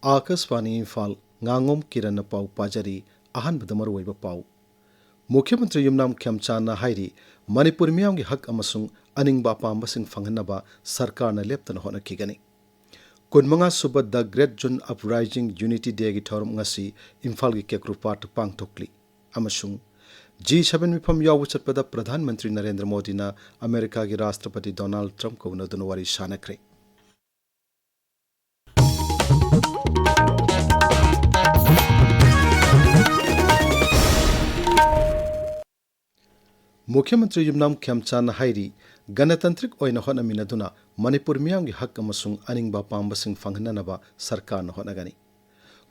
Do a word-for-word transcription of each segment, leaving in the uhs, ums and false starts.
ꯑꯥꯀꯥꯁꯕꯥꯅꯤ ꯏꯝꯐꯥꯜ, ꯉꯥꯉꯣꯝ ꯀꯤꯔꯟꯅ ꯄꯥꯎ ꯄꯥꯖꯔꯤ꯫ ꯑꯍꯥꯟꯕꯗ ꯃꯔꯨꯑꯣꯏꯕ ꯄꯥꯎ꯫ ꯃꯨꯈ꯭ꯌ ꯃꯟꯇ꯭ꯔꯤ ꯌꯨꯝꯅꯥꯝ ꯈꯦꯝꯆꯥꯟꯅ ꯍꯥꯏꯔꯤ, ꯃꯅꯤꯄꯨꯔ ꯃꯤꯌꯥꯝꯒꯤ ꯍꯛ ꯑꯃꯁꯨꯡ ꯑꯅꯤꯡꯕ ꯑꯄꯥꯝꯕꯁꯤꯡ ꯐꯪꯍꯟꯅꯕ ꯁꯔꯀꯥꯔꯅ ꯂꯦꯞꯇꯅ ꯍꯣꯠꯅꯈꯤꯒꯅꯤ꯫ ꯀꯨꯟꯃꯉꯥ ꯁꯨꯕ The Great June Uprising Unity Dayꯒꯤ ꯊꯧꯔꯝ ꯉꯁꯤ ꯏꯝꯐꯥꯜꯒꯤ ꯀꯦꯀ꯭ꯔꯨ ꯄꯥꯔꯛꯇ ꯄꯥꯡꯊꯣꯛꯂꯤ꯫ ꯑꯃꯁꯨꯡ ꯖꯤ ꯁꯚꯦꯟ ꯃꯤꯐꯝ ꯌꯥꯎꯕ ꯆꯠꯄꯗ ꯄ꯭ꯔꯙꯥꯟ ꯃꯟꯇ꯭ꯔꯤ ꯅꯔꯦꯟꯗ꯭ꯔ ꯃꯣꯗꯤꯅ ꯑꯃꯦꯔꯤꯀꯥꯒꯤ ꯔꯥꯁꯇ꯭ꯔꯄꯇꯤ ꯗꯣꯅꯥꯜꯗ ꯇ꯭ꯔꯝꯞꯀ ꯎꯅꯗꯨꯅ ꯋꯥꯔꯤ ꯁꯥꯅꯈ꯭ꯔꯦ꯫ ꯃꯨꯈ꯭ꯌ ꯃꯟꯇ꯭ꯔꯤ ꯌꯨꯝꯅꯥꯝ ꯈꯦꯝꯆꯥꯟꯅ ꯍꯥꯏꯔꯤ, ꯒꯅꯇꯟꯇ꯭ꯔꯤꯛ ꯑꯣꯏꯅ ꯍꯣꯠꯅꯃꯤꯟꯅꯗꯨꯅ ꯃꯅꯤꯄꯨꯔ ꯃꯤꯌꯥꯝꯒꯤ ꯍꯛ ꯑꯃꯁꯨꯡ ꯑꯅꯤꯡꯕ ꯑꯄꯥꯝꯕꯁꯤꯡ ꯐꯪꯍꯟꯅꯅꯕ ꯁꯔꯀꯥꯔꯅ ꯍꯣꯠꯅꯒꯅꯤ꯫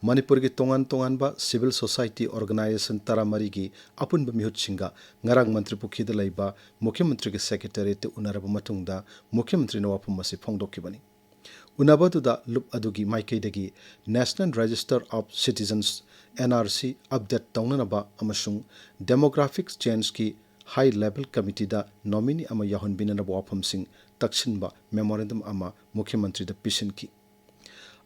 ꯃꯅꯤꯄꯨꯔꯒꯤ ꯇꯣꯉꯥꯟ ꯇꯣꯉꯥꯟꯕ civil society organization ꯇꯔꯥꯃꯔꯤꯒꯤ ꯑꯄꯨꯟꯕ ꯃꯤꯍꯨꯠꯁꯤꯡꯒ ꯉꯔꯥꯡ ꯃꯟꯇ꯭ꯔꯤ ꯄꯨꯈ꯭ꯔꯤꯗ ꯂꯩꯕ ꯃꯨꯈ꯭ꯌ ꯃꯟꯇ꯭ꯔꯤꯒꯤ ꯁꯦꯀ꯭ꯔꯦꯇꯦꯔꯤꯌꯦꯠꯇ ꯎꯅꯔꯕ ꯃꯇꯨꯡꯗ ꯃꯨꯈ꯭ꯌ ꯃꯟꯇ꯭ꯔꯤꯅ ꯋꯥꯐꯝ ꯑꯁꯤ ꯐꯣꯡꯗꯣꯛꯈꯤꯕꯅꯤ꯫ ꯎꯅꯕ ꯑꯗꯨꯗ ꯂꯨꯞ ꯑꯗꯨꯒꯤ ꯃꯥꯏꯀꯩꯗꯒꯤ National Register of Citizens, N R C, update ꯇꯧꯅꯅꯕ ꯑꯃꯁꯨꯡ demographic changeꯀꯤ high level committeeꯗ nominee ꯑꯃ ꯌꯥꯎꯍꯟꯕꯤꯅꯅꯕ ꯋꯥꯐꯝꯁꯤꯡ ꯇꯛꯁꯤꯟꯕ memorandum ꯑꯃ ꯃꯨꯈ꯭ꯌ ꯃꯟꯇ꯭ꯔꯤꯗ ꯄꯤꯁꯤꯟꯈꯤ꯫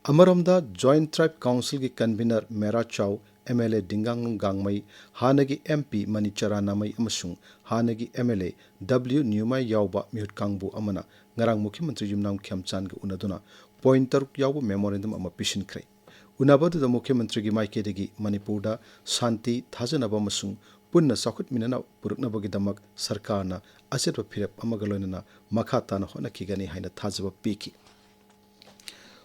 ꯑꯃꯔꯣꯝꯗ, Joint Tribe Councilꯒꯤ convener ꯃꯦꯔꯥ ꯆꯥꯎ, M L A ꯗꯤꯡꯒꯥꯡꯂꯨꯡ ꯒꯥꯡꯃꯩ, ꯍꯥꯟꯅꯒꯤ M P ꯃꯅꯤꯆꯔꯥ ꯅꯥꯃꯩ ꯑꯃꯁꯨꯡ ꯍꯥꯟꯅꯒꯤ M L A W ꯅ꯭ꯌꯨꯃꯥꯏ ꯌꯥꯎꯕ ꯃꯤꯍꯨꯠ ꯀꯥꯡꯕꯨ ꯑꯃꯅ ꯉꯔꯥꯡ ꯃꯨꯈ꯭ꯌ ꯃꯟꯇ꯭ꯔꯤ ꯌꯨꯝꯅꯥꯝ ꯈꯦꯝꯆꯥꯟꯒ ꯎꯅꯗꯨꯅ point ꯇꯔꯨꯛ ꯌꯥꯎꯕ memorandum ꯑꯃ ꯄꯤꯁꯤꯟꯈ꯭ꯔꯦ꯫ ꯎꯅꯕ ꯑꯗꯨꯗ ꯃꯨꯈ꯭ꯌ ꯃꯟꯇ꯭ꯔꯤꯒꯤ ꯃꯥꯏꯀꯩꯗꯒꯤ ꯃꯅꯤꯄꯨꯔꯗ ꯁꯥꯟꯇꯤ, ꯊꯥꯖꯅꯕ ꯑꯃꯁꯨꯡ ꯄꯨꯟꯅ ꯆꯥꯎꯈꯠꯃꯤꯟꯅꯅꯕ ꯄꯨꯔꯛꯅꯕꯒꯤꯗꯃꯛ ꯁꯔꯀꯥꯔꯅ ꯑꯆꯦꯠꯄ ꯐꯤꯔꯦꯞ ꯑꯃꯒ ꯂꯣꯏꯅꯅ ꯃꯈꯥ ꯇꯥꯅ ꯍꯣꯠꯅꯈꯤꯒꯅꯤ ꯍꯥꯏꯅ ꯊꯥꯖꯕ ꯄꯤꯈꯤ꯫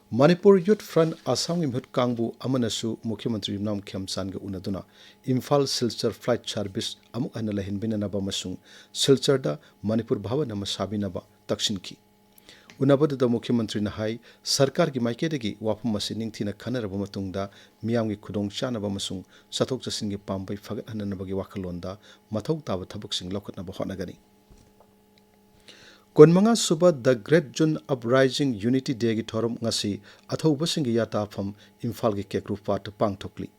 ꯃꯅꯤꯄꯨꯔ Youth Front ꯑꯁꯥꯝꯒꯤ ꯃꯤꯍꯨꯠ ꯀꯥꯡꯕꯨ ꯑꯃꯅꯁꯨ ꯃꯨꯈ꯭ꯌ ꯃꯟꯇ꯭ꯔꯤ ꯌꯨꯝꯅꯥꯝ ꯈꯦꯝꯆꯥꯟꯒ ꯎꯅꯗꯨꯅ ꯏꯝꯐꯥꯜ ꯁꯤꯜꯆꯔ flight service ꯑꯃꯨꯛ ꯍꯟꯅ ꯂꯩꯍꯟꯕꯤꯅꯅꯕ ꯑꯃꯁꯨꯡ ꯁꯤꯜꯆꯔꯗ ꯃꯅꯤꯄꯨꯔ ꯚꯕꯟ ꯑꯃ ꯁꯥꯕꯤꯅꯕ ꯇꯛꯁꯤꯟꯈꯤ꯫ ꯎꯅꯕꯗꯨꯗ ꯃꯨꯈ꯭ꯌ ꯃꯟꯇ꯭ꯔꯤꯅ ꯍꯥꯏ, ꯁꯔꯀꯥꯔꯒꯤ ꯃꯥꯏꯀꯩꯗꯒꯤ ꯋꯥꯐꯝ ꯑꯁꯤ ꯅꯤꯡꯊꯤꯅ ꯈꯟꯅꯔꯕ ꯃꯇꯨꯡꯗ ꯃꯤꯌꯥꯝꯒꯤ ꯈꯨꯗꯣꯡꯆꯥꯅꯕ ꯑꯃꯁꯨꯡ ꯆꯠꯊꯣꯛ ꯆꯠꯁꯤꯟꯒꯤ ꯄꯥꯝꯕꯩ ꯐꯒꯠꯍꯟꯅꯕꯒꯤ ꯋꯥꯈꯜꯂꯣꯟꯗ ꯃꯊꯧ ꯇꯥꯕ ꯊꯕꯛꯁꯤꯡ ꯂꯧꯈꯠꯅꯕ ꯍꯣꯠꯅꯒꯅꯤ꯫ ꯀꯨꯟꯃꯉꯥ ꯁꯨꯕ The Great June Uprising Unity Dayꯒꯤ ꯊꯧꯔꯝ ꯉꯁꯤ ꯑꯊꯧꯕꯁꯤꯡꯒꯤ ꯌꯥꯇꯥꯐꯝ ꯏꯝꯐꯥꯜꯒꯤ ꯀꯦꯀ꯭ꯔꯨ ꯄꯥꯔꯛꯇ ꯄꯥꯡꯊꯣꯛꯂꯤ꯫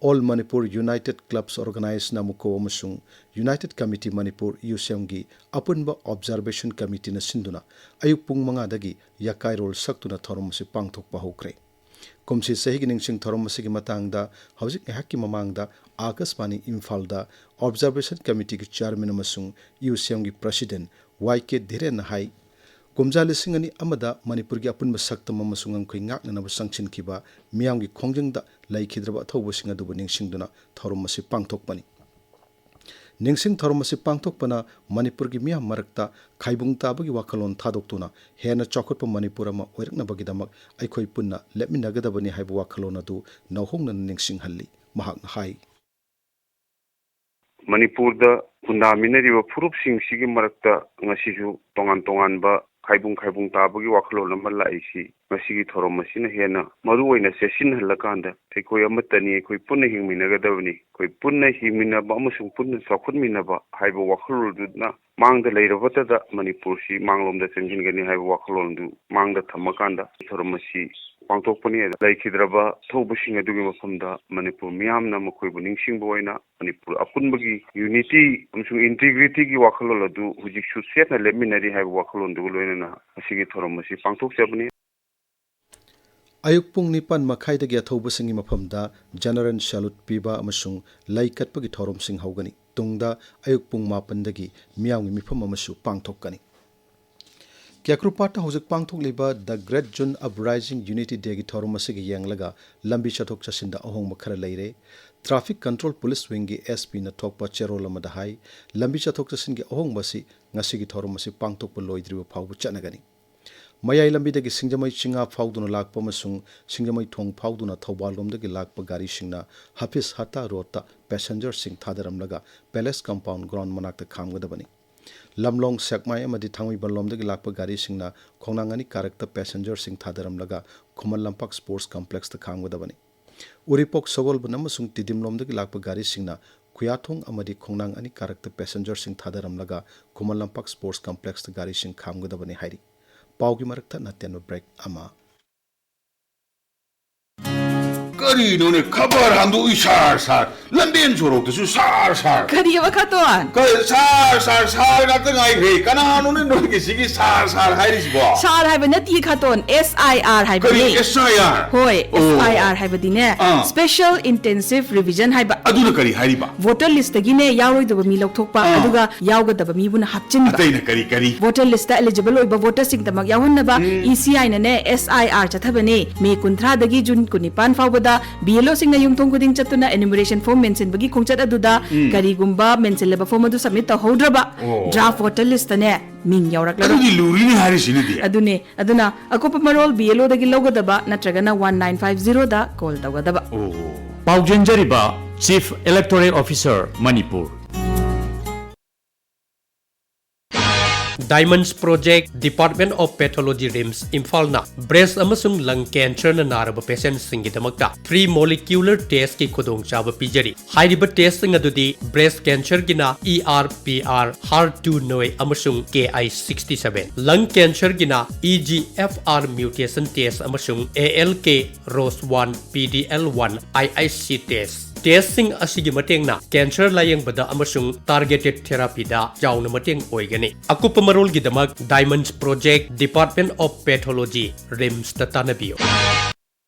All Manipur United Clubs Organization, ꯑꯃꯨꯀꯣ, ꯑꯃꯁꯨꯡ United Committee Manipur, ꯌꯨꯁꯦꯝꯒꯤ ꯑꯄꯨꯟꯕ observation committeeꯅ ꯁꯤꯟꯗꯨꯅ ꯑꯌꯨꯛ ꯄꯨꯡ ꯃꯉꯥꯗꯒꯤ ꯌꯥꯀꯥꯏꯔꯣꯜ ꯁꯛꯇꯨꯅ ꯊꯧꯔꯝ ꯑꯁꯤ ꯄꯥꯡꯊꯣꯛꯄ ꯍꯧꯈ꯭ꯔꯦ꯫ ꯀꯨꯝꯁꯤ ꯆꯍꯤꯒꯤ ꯅꯤꯡꯁꯤꯡ ꯊꯧꯔꯝ ꯑꯁꯤꯒꯤ ꯃꯇꯥꯡꯗ ꯍꯧꯖꯤꯛ ꯉꯥꯏꯍꯥꯛꯀꯤ ꯃꯃꯥꯡꯗ ꯑꯥꯀꯥꯁꯕꯥꯅꯤ ꯏꯝꯐꯥꯜꯗ Observation Committeeꯒꯤ chairman ꯑꯃꯁꯨꯡ ꯌꯨ ꯁꯤ ꯑꯦꯝꯒꯤ president ꯋꯥꯏ ꯀꯦ ꯙꯤꯔꯦꯟꯅ ꯍꯥꯏ, ꯀꯨꯝꯖꯥ ꯂꯤꯁꯤꯡ ꯑꯅꯤ ꯑꯃꯗ ꯃꯅꯤꯄꯨꯔꯒꯤ ꯑꯄꯨꯟꯕ ꯁꯛꯇꯝ ꯑꯃꯁꯨꯡ ꯉꯝꯈꯩ ꯉꯥꯛꯅꯅꯕ ꯆꯪꯁꯤꯟꯈꯤꯕ ꯃꯤꯌꯥꯝꯒꯤ ꯈꯣꯡꯖꯪꯗ ꯂꯩꯈꯤꯗ꯭ꯔꯕ ꯑꯊꯧꯕꯁꯤꯡ ꯑꯗꯨꯕꯨ ꯅꯤꯡꯁꯤꯡꯗꯨꯅ ꯊꯧꯔꯝ ꯑꯁꯤ ꯄꯥꯡꯊꯣꯛꯄꯅꯤ꯫ ꯅꯤꯡꯁꯤꯡ ꯊꯧꯔꯝ ꯑꯁꯤ ꯄꯥꯡꯊꯣꯛꯄꯅ ꯃꯅꯤꯄꯨꯔꯒꯤ ꯃꯤꯌꯥꯝ ꯃꯔꯛꯇ ꯈꯥꯏꯕꯨꯡ ꯇꯥꯕꯒꯤ ꯋꯥꯈꯜꯂꯣꯟ ꯊꯥꯗꯣꯛꯇꯨꯅ ꯍꯦꯟꯅ ꯆꯥꯎꯈꯠꯄ ꯃꯅꯤꯄꯨꯔ ꯑꯃ ꯑꯣꯏꯔꯛꯅꯕꯒꯤꯗꯃꯛ ꯑꯩꯈꯣꯏ ꯄꯨꯟꯅ ꯂꯦꯞꯃꯤꯟꯅꯒꯗꯕꯅꯤ ꯍꯥꯏꯕ ꯋꯥꯈꯜꯂꯣꯟ ꯑꯗꯨ ꯅꯧꯍꯧꯅꯅ ꯅꯤꯡꯁꯤꯡꯍꯜꯂꯤ꯫ ꯃꯍꯥꯛꯅ ꯍꯥꯏ꯫ ꯃꯅꯤꯄꯨꯔꯗ ꯈꯨꯟꯗꯥꯃꯤꯟꯅꯔꯤꯕ ꯐꯨꯔꯨꯞꯁꯤꯡꯁꯤꯒꯤ ꯃꯔꯛꯇ ꯉꯁꯤꯁꯨ ꯇꯣꯉꯥꯟ ꯇꯣꯉꯥꯟꯕ ꯈꯥꯏꯕꯨꯡ ꯈꯥꯏꯕꯨꯡ ꯇꯥꯕꯒꯤ ꯋꯥꯈꯜꯂꯣꯟ ꯑꯃ ꯂꯥꯛꯏꯁꯤ ꯉꯁꯤꯒꯤ ꯊꯧꯔꯝ ꯑꯁꯤꯅ ꯍꯦꯟꯅ ꯃꯔꯨ ꯑꯣꯏꯅ ꯆꯦꯠꯁꯤꯟꯍꯜꯂꯀꯥꯟꯗ ꯑꯩꯈꯣꯏ ꯑꯃꯠꯇꯅꯤ, ꯑꯩꯈꯣꯏ ꯄꯨꯟꯅ ꯍꯤꯡꯃꯤꯟꯅꯒꯗꯕꯅꯤ, ꯑꯩꯈꯣꯏ ꯄꯨꯟꯅ ꯍꯤꯡꯃꯤꯟꯅꯕ ꯑꯃꯁꯨꯡ ꯄꯨꯟꯅ ꯆꯥꯎꯈꯠꯃꯤꯟꯅꯕ ꯍꯥꯏꯕ ꯋꯥꯈꯜꯂꯣꯟꯗꯨꯅ ꯃꯥꯡꯗ ꯂꯩꯔꯕꯇꯗ ꯃꯅꯤꯄꯨꯔꯁꯤ ꯃꯥꯡꯂꯣꯝꯗ ꯆꯪꯁꯤꯟꯒꯅꯤ ꯍꯥꯏꯕ ꯋꯥꯈꯜꯂꯣꯟꯗꯨ ꯃꯥꯡꯗ ꯊꯝꯃꯀꯥꯟꯗ ꯊꯧꯔꯝ ꯑꯁꯤ ꯄꯥꯡꯊꯣꯛꯄꯅꯤ꯫ ꯂꯩꯈꯤꯗ꯭ꯔꯕ ꯊꯧꯕꯁꯤꯡ ꯑꯗꯨꯒꯤ ꯃꯐꯝꯗ ꯃꯅꯤꯄꯨꯔ ꯃꯤꯌꯥꯝꯅ ꯃꯈꯣꯏꯕꯨ ꯅꯤꯡꯁꯤꯡꯕ ꯑꯣꯏꯅ ꯃꯅꯤꯄꯨꯔ ꯑꯄꯨꯟꯕꯒꯤ unity ꯑꯃꯁꯨꯡ integrityꯒꯤ ꯋꯥꯈꯜꯂꯣꯟ ꯑꯗꯨ ꯍꯧꯖꯤꯛꯁꯨ ꯆꯦꯠꯅ ꯂꯦꯞꯃꯤꯟꯅꯔꯤ ꯍꯥꯏꯕ ꯋꯥꯈꯜꯂꯣꯟꯗꯨꯒ ꯂꯣꯏꯅꯅ ꯉꯁꯤꯒꯤ ꯊꯧꯔꯝ ꯑꯁꯤ ꯄꯥꯡꯊꯣꯛꯆꯕꯅꯤ꯫ ꯑꯌꯨꯛ ꯄꯨꯡ ꯅꯤꯄꯥꯟ ꯃꯈꯥꯏꯗꯒꯤ ꯑꯊꯧꯕꯁꯤꯡꯒꯤ ꯃꯐꯝꯗ general salute ꯄꯤꯕ ꯑꯃꯁꯨꯡ ꯂꯩ ꯀꯠꯄꯒꯤ ꯊꯧꯔꯝꯁꯤꯡ ꯍꯧꯒꯅꯤ꯫ ꯇꯨꯡꯗ ꯑꯌꯨꯛ ꯄꯨꯡ ꯃꯥꯄꯟꯗꯒꯤ ꯃꯤꯌꯥꯝꯒꯤ ꯃꯤꯐꯝ ꯑꯃꯁꯨ ꯄꯥꯡꯊꯣꯛꯀꯅꯤ꯫ ꯀꯦꯀ꯭ꯔꯨꯄꯥꯠꯇ ꯍꯧꯖꯤꯛ ꯄꯥꯡꯊꯣꯛꯂꯤꯕ The Great June Uprising Unity Dayꯒꯤ ꯊꯧꯔꯝ ꯑꯁꯤꯒꯤ ꯌꯦꯡꯂꯒ ꯂꯝꯕꯤ ꯆꯠꯊꯣꯛ ꯆꯠꯁꯤꯟꯗ ꯑꯍꯣꯡꯕ ꯈꯔ ꯂꯩꯔꯦ꯫ Traffic Control Police Wingꯒꯤ S Pꯅ ꯊꯣꯛꯄ ꯆꯦꯔꯣꯜ ꯑꯃꯗ ꯍꯥꯏ, ꯂꯝꯕꯤ ꯆꯠꯊꯣꯛ ꯆꯠꯁꯤꯟꯒꯤ ꯑꯍꯣꯡꯕ ꯑꯁꯤ ꯉꯁꯤꯒꯤ ꯊꯧꯔꯝ ꯑꯁꯤ ꯄꯥꯡꯊꯣꯛꯄ ꯂꯣꯏꯗ꯭ꯔꯤꯕ ꯐꯥꯎꯕ ꯆꯠꯅꯒꯅꯤ꯫ ꯃꯌꯥꯏ ꯂꯝꯕꯤꯗꯒꯤ ꯁꯤꯡꯖꯃꯩ ꯆꯤꯡꯉꯥ ꯐꯥꯎꯗꯨꯅ ꯂꯥꯛꯄ ꯑꯃꯁꯨꯡ ꯁꯤꯡꯖꯃꯩ ꯊꯣꯡ ꯐꯥꯎꯗꯨꯅ ꯊꯧꯕꯥꯜ ꯂꯣꯝꯗꯒꯤ ꯂꯥꯛꯄ ꯒꯥꯔꯤꯁꯤꯡꯅ ꯍꯥꯐꯤꯖ ꯍꯠꯇꯥ ꯔꯣꯗꯇ ꯄꯦꯁꯦꯟꯖꯔꯁꯤꯡ ꯊꯥꯗꯔꯝꯂꯒ ꯄꯦꯂꯦꯁ ꯀꯝꯄꯥꯎꯟ ꯒ꯭ꯔꯥꯎꯟ ꯃꯅꯥꯛꯇ ꯈꯥꯝꯒꯗꯕꯅꯤ꯫ ꯂꯝꯂꯣꯡ, ꯁꯦꯛꯃꯥꯏ ꯑꯃꯗꯤ ꯊꯥꯡꯃꯩꯕꯟꯂꯣꯝꯗꯒꯤ ꯂꯥꯛꯄ ꯒꯥꯔꯤꯁꯤꯡꯅ ꯈꯣꯡꯅꯥꯡ ꯑꯅꯤ ꯀꯥꯔꯛꯇ ꯄꯦꯁꯦꯟꯖꯔꯁꯤꯡ ꯊꯥꯗꯔꯝꯂꯒ ꯈꯨꯃꯟ ꯂꯝꯄꯥꯛ ꯁ꯭ꯄꯣꯔꯠꯁ ꯀꯝꯄ꯭ꯂꯦꯛꯁꯇ ꯈꯥꯝꯒꯗꯕꯅꯤ꯫ ꯎꯔꯤꯄꯣꯛ, ꯁꯒꯣꯜꯕꯟ ꯑꯃꯁꯨꯡ ꯇꯤꯗꯤꯝꯂꯣꯝꯗꯒꯤ ꯂꯥꯛꯄ ꯒꯥꯔꯤꯁꯤꯡꯅ ꯈꯨꯌꯥꯊꯣꯡ ꯑꯃꯗꯤ ꯈꯣꯡꯅꯥꯡ ꯑꯅꯤ ꯀꯥꯔꯛꯇ ꯄꯦꯁꯦꯟꯖꯔꯁꯤꯡ ꯊꯥꯗꯔꯝꯂꯒ ꯈꯨꯃꯟ ꯂꯝꯄꯥꯛ ꯁ꯭ꯄꯣꯔꯠꯁ ꯀꯝꯄ꯭ꯂꯦꯛꯁꯇ ꯒꯥꯔꯤꯁꯤꯡ ꯈꯥꯝꯒꯗꯕꯅꯤ ꯍꯥꯏꯔꯤ꯫ ꯄꯥꯎꯒꯤ ꯃꯔꯛ ꯊꯠꯅ ꯇꯦꯟꯕ ꯕ꯭ꯔꯦꯛ ꯑꯃ꯫ ꯀꯔꯤꯅꯣꯅꯦ, ꯈꯕꯔ ꯍꯥꯡꯗꯣꯛꯏ ꯁꯥꯔ ꯁꯥꯔ, ꯂꯝꯕꯦꯟ ꯁꯣꯔꯣꯛꯇꯁꯨ ꯁꯥꯔ ꯁꯥꯔ꯫ ꯀꯔꯤꯑꯕ ꯈꯇꯣꯟ? ꯀꯩ ꯁꯥꯔ ꯁꯥꯔ ꯁꯥꯔ ꯉꯥꯛꯇ ꯉꯥꯏꯈ꯭ꯔꯦ꯫ ꯀꯅꯥꯅꯣꯅꯦ ꯅꯣꯏꯒꯤ ꯁꯤꯒꯤ ꯁꯥꯔ ꯁꯥꯔ ꯍꯥꯏꯔꯤꯁꯤꯕꯣ? ꯁꯥꯔ ꯍꯥꯏꯕ ꯅꯠꯇꯦ ꯈꯇꯣꯟ, S I R ꯀꯔꯤ ꯍꯥꯏꯕꯅꯦ꯫ S I R? ꯍꯣꯏ, ꯑꯣ꯫ S I R ꯍꯥꯏꯕꯗꯤꯅꯦ, ah. Special Intensive Revision ꯍꯥꯏꯕ꯫ ꯑꯗꯨꯅ ꯀꯔꯤ ꯍꯥꯏꯔꯤꯕ? ꯚꯣꯇꯔ ꯂꯤꯁꯇꯒꯤꯅꯦ ꯌꯥꯎꯔꯣꯏꯗꯕ ꯃꯤ ꯂꯧꯊꯣꯛꯄ, ꯑꯥ꯫ ꯑꯗꯨꯒ ꯌꯥꯎꯒꯗꯕ ꯃꯤꯕꯨꯅ ꯍꯥꯞꯆꯤꯟꯕ꯫ ꯑꯇꯩꯅ ꯀꯔꯤ ꯀꯔꯤ? ꯚꯣꯇꯔ ꯂꯤꯁꯇ ꯑꯦꯂꯤꯖꯤꯕꯜ ꯑꯣꯏꯕ ꯚꯣꯇꯔꯁꯤꯡꯗꯃꯛ ꯌꯥꯎꯍꯟꯅꯕ E C I ꯅꯅꯦ S I R ꯆꯠꯊꯕꯅꯦ꯫ ꯃꯦ ꯀꯨꯟꯊ꯭ꯔꯥꯗꯒꯤ ꯖꯨꯟ ꯀꯨꯟꯅꯤꯄꯥꯟ ꯐꯥꯎꯕꯗ B L O ꯁꯤꯡꯅ ꯌꯨꯝꯊꯣꯡ ꯈꯨꯗꯤꯡ ꯆꯠꯇꯨꯅ ꯏꯅꯨꯃꯔꯦꯁꯟ ꯐꯣꯔꯝ ꯃꯦꯟꯁꯤꯟꯕꯒꯤ ꯈꯣꯡꯆꯠ ꯑꯗꯨꯗ ꯀꯔꯤꯒꯨꯝꯕ ꯃꯦꯟꯁꯤꯜꯂꯕ ꯐꯣꯔꯝ ꯑꯗꯨ ꯁꯕꯃꯤꯠ ꯇꯧꯍꯧꯗ꯭ꯔꯕ ꯑꯣ꯫ ꯗ꯭ꯔꯥꯐ ꯚꯣꯇꯔ ꯂꯤꯁꯇꯅꯦ ꯃꯤꯡ ꯌꯥꯎꯔꯛꯂꯔꯣꯏ꯫ ꯑꯗꯨꯗꯤ ꯂꯨꯔꯤꯅꯦ ꯍꯥꯏꯔꯤꯁꯤꯅꯗꯤ꯫ ꯑꯗꯨꯅꯦ꯫ ꯑꯗꯨꯅ ꯑꯀꯨꯞꯄ ꯃꯔꯣꯜ B L O ꯗꯒꯤ ꯂꯧꯒꯗꯕ ꯅꯠꯇ꯭ꯔꯒꯅ one nine five zero ꯗ ꯀꯣꯜ ꯇꯧꯒꯗꯕ꯫ ꯑꯣ꯫ ꯄꯥꯎꯖꯦꯟꯖꯔꯤꯕ Chief Electoral Officer Manipur. Diamonds Project, Department of Pathology, RIMS, ꯏꯝꯐꯥꯜꯅ ꯕ꯭ꯔꯦꯁ ꯑꯃꯁꯨꯡ ꯂꯪ ꯀꯦꯟꯁꯔꯅ ꯅꯥꯔꯕ ꯄꯦꯁꯦꯟꯠꯁꯤꯡꯒꯤꯗꯃꯛꯇ ꯐ꯭ꯔꯤ ꯃꯣꯂꯤꯀ꯭ꯌꯨꯂꯔ ꯇꯦꯁꯀꯤ ꯈꯨꯗꯣꯡꯆꯥꯕ ꯄꯤꯖꯔꯤ꯫ ꯍꯥꯏꯔꯤꯕ ꯇꯦꯁꯁꯤꯡ ꯑꯗꯨꯗꯤ brace ꯀꯦꯟꯁꯔꯒꯤꯅ E R P R, HER two ꯅꯣꯏ ꯑꯃꯁꯨꯡ K I sixty seven, ꯂꯪ ꯀꯦꯟꯁꯔꯒꯤꯅ E G F R mutation test ꯑꯃꯁꯨꯡ A L K ROS one, P D L one, I I C test꯫ ꯇꯦꯁꯁꯤꯡ ꯑꯁꯤꯒꯤ ꯃꯇꯦꯡꯅ cancer ꯂꯥꯌꯦꯡꯕꯗ ꯑꯃꯁꯨꯡ ꯇꯥꯔꯒꯦꯇꯦꯗ ꯊꯦꯔꯥꯄꯤꯗ ꯆꯥꯎꯅ ꯃꯇꯦꯡ ꯑꯣꯏꯒꯅꯤ꯫ ꯑꯀꯨꯞꯄ ꯃꯔꯣꯜꯒꯤꯗꯃꯛ Diamonds Project, Department of Pathology, RIMSꯇ ꯇꯥꯟꯅꯕꯤꯌꯨ꯫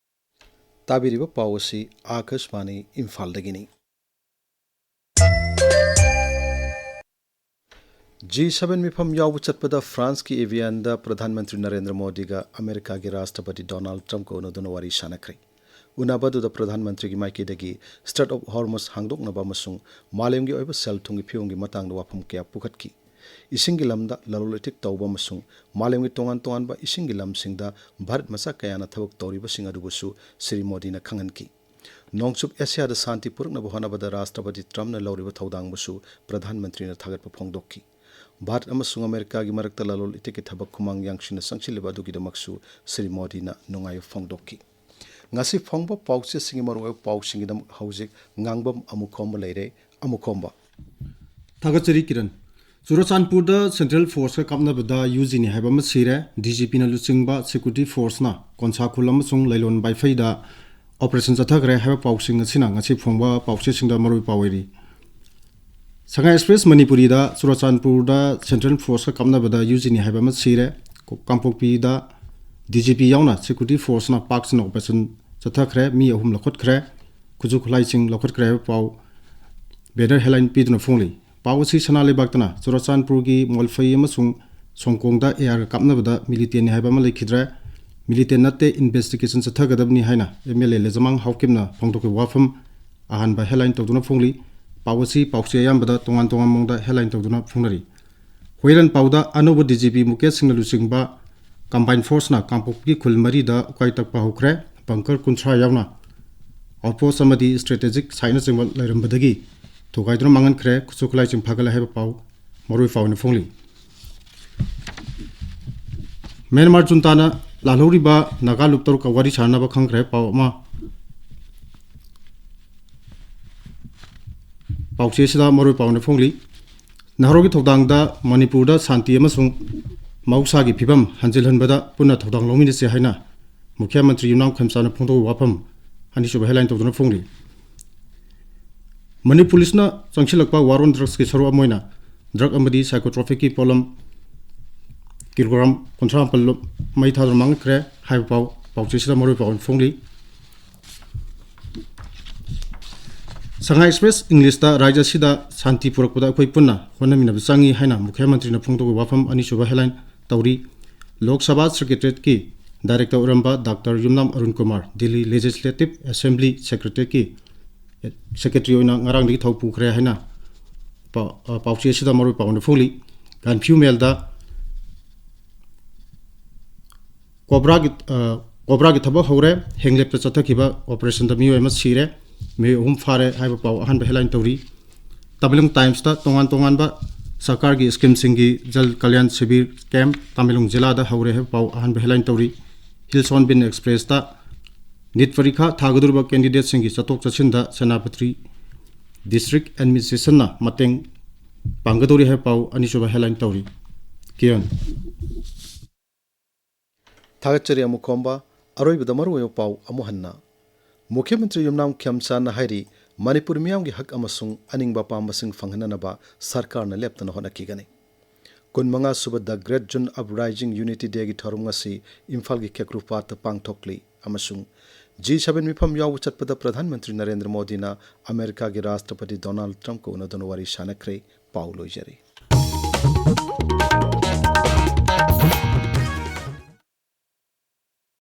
ꯇꯥꯕꯤꯔꯤꯕ ꯄꯥꯎ ꯑꯁꯤ ꯑꯥꯀꯥꯁꯕꯥꯅꯤ ꯏꯝꯐꯥꯜꯗꯒꯤꯅꯤ꯫ G seven ꯃꯤꯐꯝ ꯌꯥꯎꯕ ꯆꯠꯄꯗ ꯐ꯭ꯔꯥꯟꯁꯀꯤ ꯑꯦꯚꯤꯌꯥꯟꯗ ꯄ꯭ꯔꯙꯥꯟ ꯃꯟꯇ꯭ꯔꯤ ꯅꯔꯦꯟꯗ꯭ꯔ ꯃꯣꯗꯤꯒ ꯑꯃꯦꯔꯤꯀꯥꯒꯤ ꯔꯥꯁꯇ꯭ꯔꯄꯇꯤ ꯗꯣꯅꯥꯜꯗ ꯇ꯭ꯔꯝꯞꯀ ꯎꯅꯗꯨꯅ ꯋꯥꯔꯤ ꯁꯥꯅꯈ꯭ꯔꯦ꯫ ꯎꯅꯕ ꯑꯗꯨꯗ ꯄ꯭ꯔꯙꯥꯟ ꯃꯟꯇ꯭ꯔꯤꯒꯤ ꯃꯥꯏꯀꯩꯗꯒꯤ Strait of Hormuz ꯍꯥꯡꯗꯣꯛꯅꯕ ꯑꯃꯁꯨꯡ ꯃꯥꯂꯦꯝꯒꯤ ꯑꯣꯏꯕ ꯁꯦꯜ ꯊꯨꯝꯒꯤ ꯐꯤꯕꯝꯒꯤ ꯃꯇꯥꯡꯗ ꯋꯥꯐꯝ ꯀꯌꯥ ꯄꯨꯈꯠꯈꯤ꯫ ꯏꯁꯤꯡꯒꯤ ꯂꯝꯗ ꯂꯂꯣꯟ ꯏꯇꯤꯛ ꯇꯧꯕ ꯑꯃꯁꯨꯡ ꯃꯥꯂꯦꯝꯒꯤ ꯇꯣꯉꯥꯟ ꯇꯣꯉꯥꯟꯕ ꯏꯁꯤꯡꯒꯤ ꯂꯝꯁꯤꯡꯗ ꯚꯥꯔꯠ ꯃꯆꯥ ꯀꯌꯥꯅ ꯊꯕꯛ ꯇꯧꯔꯤꯕꯁꯤꯡ ꯑꯗꯨꯕꯨꯁꯨ ꯁ꯭ꯔꯤ ꯃꯣꯗꯤꯅ ꯈꯪꯍꯟꯈꯤ꯫ ꯅꯣꯡꯆꯨꯞ ꯑꯦꯁꯤꯌꯥꯗ ꯁꯥꯟꯇꯤ ꯄꯨꯔꯛꯅꯕ ꯍꯣꯠꯅꯕꯗ ꯔꯥꯁꯇ꯭ꯔꯄꯇꯤ ꯇ꯭ꯔꯝꯞꯅ ꯂꯧꯔꯤꯕ ꯊꯧꯗꯥꯡꯕꯨꯁꯨ ꯄ꯭ꯔꯙꯥꯟ ꯃꯟꯇ꯭ꯔꯤꯅ ꯊꯥꯒꯠꯄ ꯐꯣꯡꯗꯣꯛꯈꯤ꯫ ꯚꯥꯔꯠ ꯑꯃꯁꯨꯡ ꯑꯃꯦꯔꯤꯀꯥꯒꯤ ꯃꯔꯛꯇ ꯂꯂꯣꯟ ꯏꯇꯤꯛꯀꯤ ꯊꯕꯛ ꯈꯨꯃꯥꯡ ꯌꯥꯡꯁꯤꯟꯅ ꯆꯪꯁꯤꯜꯂꯤꯕ ꯑꯗꯨꯒꯤꯗꯃꯛꯁꯨ ꯁ꯭ꯔꯤ ꯃꯣꯗꯤꯅ ꯅꯨꯡꯉꯥꯏꯕ ꯐꯣꯡꯗꯣꯛꯈꯤ꯫ ꯉꯁꯤ ꯐꯣꯡꯕ ꯄꯥꯎꯆꯦꯁꯤꯡꯒꯤ ꯃꯔꯨꯑꯣꯏꯕ ꯄꯥꯎꯁꯤꯡꯒꯤꯗꯃꯛ ꯍꯧꯖꯤꯛ ꯉꯥꯡꯕꯝ ꯑꯃꯨꯈꯣꯝꯕ ꯂꯩꯔꯦ꯫ ꯑꯃꯨꯈꯣꯝꯕ꯫ ꯊꯥꯒꯠꯆꯔꯤ ꯀꯤꯔꯟ꯫ ꯆꯨꯔꯆꯥꯟꯄꯨꯔꯗ ꯁꯦꯟꯇ꯭ꯔꯦꯜ ꯐꯣꯔꯁꯀ ꯀꯥꯞꯅꯕꯗ ꯌꯨ ꯖꯤꯅꯤ ꯍꯥꯏꯕ ꯑꯃ ꯁꯤꯔꯦ꯫ ꯗꯤ ꯖꯤ ꯄꯤꯅ ꯂꯨꯆꯤꯡꯕ ꯁꯦꯀ꯭ꯌꯨꯔꯤꯇꯤ ꯐꯣꯔꯁꯅ ꯀꯣꯟꯁꯥꯈꯨꯜ ꯑꯃꯁꯨꯡ ꯂꯩꯂꯣꯟ ꯕꯥꯏꯐꯩꯗ ꯑꯣꯄꯔꯦꯁꯟ ꯆꯠꯊꯈ꯭ꯔꯦ ꯍꯥꯏꯕ ꯄꯥꯎꯁꯤꯡ ꯑꯁꯤꯅ ꯉꯁꯤ ꯐꯣꯡꯕ ꯄꯥꯎꯆꯦꯁꯤꯡꯗ ꯃꯔꯨꯑꯣꯏꯕ ꯄꯥꯎ ꯑꯣꯏꯔꯤ꯫ ꯁꯉꯥꯏ ꯑꯦꯛꯁꯄ꯭ꯔꯦꯁ ꯃꯅꯤꯄꯨꯔꯤꯗ ꯆꯨꯔꯆꯥꯟꯄꯨꯔꯗ ꯁꯦꯟꯇ꯭ꯔꯦꯜ ꯐꯣꯔꯁꯀ ꯀꯥꯞꯅꯕꯗ ꯌꯨ ꯖꯤꯅꯤ ꯍꯥꯏꯕ ꯑꯃ ꯁꯤꯔꯦ꯫ ꯀꯥꯡꯄꯣꯛꯄꯤꯗ ꯗꯤ ꯖꯤ ꯄꯤ ꯌꯥꯎꯅ ꯁꯦꯀ꯭ꯌꯨꯔꯤꯇꯤ ꯐꯣꯔꯁꯅ ꯄꯥꯛ ꯁꯟꯅ ꯑꯣꯄꯔꯦꯁꯟ ꯆꯠꯊꯈ꯭ꯔꯦ꯫ ꯃꯤ ꯑꯍꯨꯝ ꯂꯧꯈꯠꯈ꯭ꯔꯦ꯫ ꯈꯨꯠꯁꯨ ꯈꯨꯠꯂꯥꯏꯁꯤꯡ ꯂꯧꯈꯠꯈ꯭ꯔꯦ ꯍꯥꯏꯕ ꯄꯥꯎ ꯕꯦꯅꯔ ꯍꯦꯗꯂꯥꯏꯟ ꯄꯤꯗꯨꯅ ꯐꯣꯡꯂꯤ꯫ ꯄꯥꯎ ꯑꯁꯤ ꯁꯅꯥ ꯂꯩꯕꯥꯛꯇꯅ ꯆꯨꯔꯆꯥꯟꯄꯨꯔꯒꯤ ꯃꯣꯜꯐꯩ ꯑꯃꯁꯨꯡ ꯁꯣꯡꯀꯣꯡꯗ ꯑꯦ ꯑꯥꯔꯒ ꯀꯥꯞꯅꯕꯗ ꯃꯤꯂꯤꯇꯦꯟꯅꯤ ꯍꯥꯏꯕ ꯑꯃ ꯂꯩꯈꯤꯗ꯭ꯔꯦ꯫ ꯃꯤꯂꯤꯇꯦꯟ ꯅꯠꯇꯦ, ꯏꯟꯚꯦꯁꯇꯤꯒꯦꯁꯟ ꯆꯠꯊꯒꯗꯕꯅꯤ ꯍꯥꯏꯅ ꯑꯦꯝ ꯑꯦꯜ ꯑꯦ ꯂꯩꯖꯃꯥꯡ ꯍꯥꯎꯀꯤꯞꯅ ꯐꯣꯡꯗꯣꯛꯈꯤꯕ ꯋꯥꯐꯝ ꯑꯍꯥꯟꯕ ꯍꯦꯗꯂꯥꯏꯟ ꯇꯧꯗꯨꯅ ꯐꯣꯡꯂꯤ꯫ ꯄꯥꯎ ꯑꯁꯤ ꯄꯥꯎꯆꯦ ꯑꯌꯥꯝꯕꯗ ꯇꯣꯉꯥꯟ ꯇꯣꯉꯥꯟꯕ ꯃꯑꯣꯡꯗ ꯍꯦꯗꯂꯥꯏꯟ ꯇꯧꯗꯨꯅ ꯐꯣꯡꯅꯔꯤ꯫ ꯍꯨꯏꯔꯥꯟ ꯄꯥꯎꯗ ꯑꯅꯧꯕ ꯗꯤ ꯖꯤ ꯄꯤ ꯃꯨꯀꯦꯁ ꯁꯤꯡꯅ ꯂꯨꯆꯤꯡꯕ ꯀꯝꯕꯥꯏꯟ ꯐꯣꯔꯁꯅ ꯀꯥꯡꯄꯣꯛꯄꯤꯒꯤ ꯈꯨꯜ ꯃꯔꯤꯗ ꯎꯀꯥꯏ ꯇꯛꯄ ꯍꯧꯈ꯭ꯔꯦ꯫ ꯕꯪꯀꯔ ꯀꯨꯟꯊ꯭ꯔꯥ ꯌꯥꯎꯅ ꯑꯥꯎꯠꯄꯣꯁ ꯑꯃꯗꯤ ꯁ꯭ꯇ꯭ꯔꯦꯇꯦꯖꯤꯛ ꯁꯥꯏꯠꯅꯆꯤꯡꯕ ꯂꯩꯔꯝꯕꯗꯒꯤ ꯊꯨꯒꯥꯏꯗꯨꯅ ꯃꯥꯡꯍꯟꯈ꯭ꯔꯦ꯫ ꯈꯨꯠꯁꯨ ꯈꯨꯠꯂꯥꯏꯁꯤꯡ ꯐꯥꯒꯠꯂꯦ ꯍꯥꯏꯕ ꯄꯥꯎ ꯃꯔꯨꯑꯣꯏ ꯄꯥꯎ ꯑꯣꯏꯅ ꯐꯣꯡꯂꯤ꯫ ꯃ꯭ꯌꯥꯟꯃꯥꯔ ꯖꯨꯟꯇꯥꯅ ꯂꯥꯜꯍꯧꯔꯤꯕ ꯅꯥꯒꯥ ꯂꯨꯞ ꯇꯔꯨꯛꯀ ꯋꯥꯔꯤ ꯁꯥꯟꯅꯅꯕ ꯈꯪꯈ꯭ꯔꯦ ꯄꯥꯎ ꯑꯃ ꯄꯥꯎꯆꯦꯁꯤꯗ ꯃꯔꯨꯑꯣꯏ ꯄꯥꯎꯅ ꯐꯣꯡꯂꯤ꯫ ꯅꯍꯔꯣꯒꯤ ꯊꯧꯗꯥꯡꯗ ꯃꯅꯤꯄꯨꯔꯗ ꯁꯥꯟꯇꯤ ꯑꯃꯁꯨꯡ ꯃꯍꯧꯁꯥꯒꯤ ꯐꯤꯕꯝ ꯍꯟꯖꯤꯜꯍꯟꯕꯗ ꯄꯨꯟꯅ ꯊꯧꯗꯥꯡ ꯂꯧꯃꯤꯟꯅꯁꯤ ꯍꯥꯏꯅ ꯃꯨꯈ꯭ꯌ ꯃꯟꯇ꯭ꯔꯤ ꯌꯨꯝꯅꯥꯝ ꯈꯦꯝꯆꯥꯅ ꯐꯣꯡꯗꯣꯛꯄ ꯋꯥꯐꯝ ꯑꯅꯤꯁꯨꯕ ꯍꯦꯗꯂꯥꯏꯟ ꯇꯧꯗꯨꯅ ꯐꯣꯡꯂꯤ꯫ ꯃꯅꯤꯄꯨꯔ ꯄꯨꯂꯤꯁꯅ ꯆꯪꯁꯤꯜꯂꯛꯄ ꯋꯥꯔ ꯑꯣꯟ ꯗ꯭ꯔꯛꯁꯀꯤ ꯁꯔꯨꯛ ꯑꯃ ꯑꯣꯏꯅ ꯗ꯭ꯔꯛ ꯑꯃꯗꯤ ꯁꯥꯏꯀꯣꯇ꯭ꯔꯣꯐꯤꯛꯀꯤ ꯄꯣꯠꯂꯝ ꯀꯤꯂꯣꯒ꯭ꯔꯥꯝ ꯀꯨꯟꯊ꯭ꯔꯥ ꯃꯥꯄꯜ ꯃꯩ ꯊꯥꯗꯨꯅ ꯃꯥꯡꯈ꯭ꯔꯦ ꯍꯥꯏꯕ ꯄꯥꯎ ꯄꯥꯎꯆꯦꯁꯤꯗ ꯃꯔꯨꯑꯣꯏ ꯄꯥꯎ ꯑꯣꯏꯅ ꯐꯣꯡꯂꯤ꯫ ꯁꯉꯥꯏ ꯑꯦꯛꯁꯄ꯭ꯔꯦꯁ ꯏꯪꯂꯤꯁꯇ ꯔꯥꯖ꯭ꯌ ꯑꯁꯤꯗ ꯁꯥꯟꯇꯤ ꯄꯨꯔꯛꯄꯗ ꯑꯩꯈꯣꯏ ꯄꯨꯟꯅ ꯍꯣꯠꯅꯃꯤꯟꯅꯕ ꯆꯪꯏ ꯍꯥꯏꯅ ꯃꯨꯈ꯭ꯌ ꯃꯟꯇ꯭ꯔꯤꯅ ꯐꯣꯡꯗꯣꯛꯄ ꯋꯥꯐꯝ ꯑꯅꯤꯁꯨꯕ ꯍꯦꯗꯂꯥꯏꯟ ꯇꯧꯔꯤ꯫ ꯂꯣꯛ ꯁꯚꯥ ꯁꯦꯀ꯭ꯔꯦꯇꯔꯤꯌꯦꯠꯀꯤ ꯗꯥꯏꯔꯦꯛꯇꯔ ꯑꯣꯏꯔꯝꯕ doctor Yumnam Arun Kumar Delhi legislative assembly ꯁꯦꯀ꯭ꯔꯦꯇꯔꯤꯌꯦꯠꯀꯤ ꯁꯦꯀ꯭ꯔꯦꯇꯔꯤ ꯑꯣꯏꯅ ꯉꯔꯥꯡꯗꯒꯤ ꯊꯧ ꯄꯨꯈ꯭ꯔꯦ ꯍꯥꯏꯅ ꯄꯥꯎ, ꯑ, ꯄꯥꯎꯆꯦ ꯑꯁꯤꯗ ꯃꯔꯨꯑꯣꯏ ꯄꯥꯎꯅ ꯐꯣꯡꯂꯤ꯫ ꯒꯥꯟꯐ꯭ꯌꯨ ꯃꯦꯜꯗ ꯀꯣꯕ꯭ꯔꯥꯒꯤ, ꯑ, ꯀꯣꯕ꯭ꯔꯥꯒꯤ ꯊꯕꯛ ꯍꯧꯔꯦ꯫ ꯍꯦꯡꯂꯦꯞꯇ ꯆꯠꯊꯈꯤꯕ ꯑꯣꯄꯔꯦꯁꯟꯗ ꯃꯤꯑꯣꯏ ꯑꯃ ꯁꯤꯔꯦ, ꯃꯤꯑꯣꯏ ꯑꯍꯨꯝ ꯐꯥꯔꯦ ꯍꯥꯏꯕ ꯄꯥꯎ ꯑꯍꯥꯟꯕ ꯍꯦꯗꯂꯥꯏꯟ ꯇꯧꯔꯤ꯫ ꯇꯃꯦꯡꯂꯣꯡ ꯇꯥꯏꯝꯁꯇ ꯇꯣꯉꯥꯟ ꯇꯣꯉꯥꯟꯕ ꯁꯔꯀꯥꯔꯒꯤ ꯁ꯭ꯀꯤꯝꯁꯤꯡꯒꯤ ꯖꯜ ꯀꯜꯌꯥꯟ ꯁꯤꯕꯤꯔ ꯀꯦꯝꯞ ꯇꯃꯦꯡꯂꯣꯡ ꯖꯤꯂꯥꯗ ꯍꯧꯔꯦ ꯍꯥꯏꯕ ꯄꯥꯎ ꯑꯍꯥꯟꯕ ꯍꯦꯗꯂꯥꯏꯟ ꯇꯧꯔꯤ꯫ ꯍꯤꯜ ꯁꯣꯟꯕꯤꯟ ꯑꯦꯛꯁꯄ꯭ꯔꯦꯁꯇ ꯅꯤꯠ ꯄꯔꯤꯈꯥ ꯊꯥꯒꯗꯧꯔꯤꯕ ꯀꯦꯟꯗꯤꯗꯦꯠꯁꯤꯡꯒꯤ ꯆꯠꯊꯣꯛ ꯆꯠꯁꯤꯟꯗ ꯁꯦꯅꯥꯄꯇꯤ ꯗꯤꯁꯇ꯭ꯔꯤꯛ ꯑꯦꯗꯃꯤꯅꯤꯁꯇ꯭ꯔꯦꯁꯟꯅ ꯃꯇꯦꯡ ꯄꯥꯡꯒꯗꯧꯔꯤ ꯍꯥꯏꯕ ꯄꯥꯎ ꯑꯅꯤꯁꯨꯕ ꯍꯦꯗꯂꯥꯏꯟ ꯇꯧꯔꯤ꯫ ꯀꯤꯔꯟ꯫ ꯊꯥꯒꯠꯆꯔꯤ ꯑꯃꯨꯛ ꯈꯣꯝꯕ꯫ ꯑꯔꯣꯏꯕꯗ ꯃꯔꯨꯑꯣꯏꯕ ꯄꯥꯎ ꯑꯃꯨꯛ ꯍꯟꯅ꯫ ꯃꯨꯈ꯭ꯌ ꯃꯟꯇ꯭ꯔꯤ ꯌꯨꯝꯅꯥꯝ ꯈꯦꯝꯆꯥꯟꯅ ꯍꯥꯏꯔꯤ, ꯃꯅꯤꯄꯨꯔ ꯃꯤꯌꯥꯝꯒꯤ ꯍꯛ ꯑꯃꯁꯨꯡ ꯑꯅꯤꯡꯕ ꯑꯄꯥꯝꯕꯁꯤꯡ ꯐꯪꯍꯟꯅꯅꯕ ꯁꯔꯀꯥꯔꯅ ꯂꯦꯞꯇꯅ ꯍꯣꯠꯅꯈꯤꯒꯅꯤ꯫ ꯀꯨꯟꯃꯉꯥ ꯁꯨꯕ The Great June Uprising Unity Day ꯒꯤ ꯊꯧꯔꯝ ꯉꯁꯤ ꯏꯝꯐꯥꯜꯒꯤ ꯈꯦꯀ꯭ꯔꯨ ꯄꯥꯔꯛꯇ ꯄꯥꯡꯊꯣꯛꯂꯤ ꯑꯃꯁꯨꯡ G seven ꯃꯤꯐꯝ ꯌꯥꯎꯕ ꯆꯠꯄꯗ ꯄ꯭ꯔꯙꯥꯟ ꯃꯟꯇ꯭ꯔꯤ ꯅꯔꯦꯟꯗ꯭ꯔ ꯃꯣꯗꯤꯅ ꯑꯃꯦꯔꯤꯀꯥꯒꯤ ꯔꯥꯁꯇ꯭ꯔꯄꯇꯤ ꯗꯣꯅꯥꯜꯗ ꯇ꯭ꯔꯝꯞꯀ ꯎꯅꯗꯨꯅ ꯋꯥꯔꯤ ꯁꯥꯟꯅꯈ꯭ꯔꯦ꯫ ꯄꯥꯎ ꯂꯣꯏꯖꯔꯦ꯫